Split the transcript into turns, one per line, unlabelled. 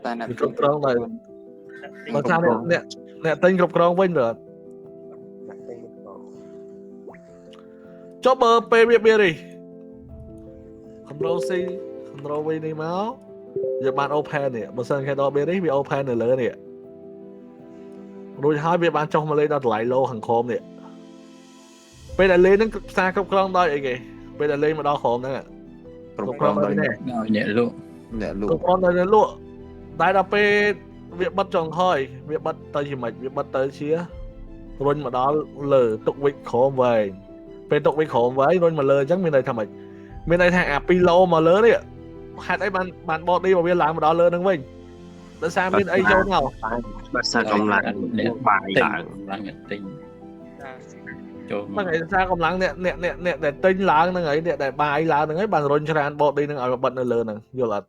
តែអ្នក
វាគ្រប់គ្រងដោយបើថាអ្នកអ្នកអ្នកទិញគ្រប់គ្រងវិញបើអត់
អ្នកទិញគ្រប់គ្រង
ចុះបើពេលវា bearish control C control V នេះមកយើងបាន open នេះបើសិនគេដល់ bearish វា open នៅលើនេះរួចហើយវាបានចុះមកលេងដល់តម្លៃ low ខាងក្រោមនេះពេលដែលលេងហ្នឹងផ្សារគ្រប់គ្រងដោយអីគេពេលដែលលេងមកដល់ក្រោមហ្នឹង
គ្រប់គ្រងដោយ
នេះ
ដោយអ្នកលក់
អ្នកលក់
គ្រប់គ្រងដោយអ្នកលក់តែដល់ពេលវាបិទចុងក្រោយវាបិទទៅជាម៉េចវាបិទទៅជារុញមកដល់លើទុកវិចក្រោមវែងពេលទុកវិចក្រោមវែងរុញមកលើអញ្ចឹងមានន័យថាម៉េចមានន័យថាអាពី low មកលើនេះហេតុអីបានបាន body របស់វាឡើងមកដល់លើហ្នឹងវិញដោយសារមានអីចូលមក
បើសិនកម្លាំង
អ្នក
បាយ
ទិញ
ឡើង
កម្លាំងអ្នកទិញចូល
ហ្នឹងហើយដោយសារកម្លាំងអ្នកអ្នកអ្នកអ្នកដែលទិញឡើងហ្នឹងហើយអ្នកដែល buy ឡើងហ្នឹងហើយបានរុញច្រាន body ហ្នឹងឲ្យមកបិទនៅលើហ្នឹងយល់អត់?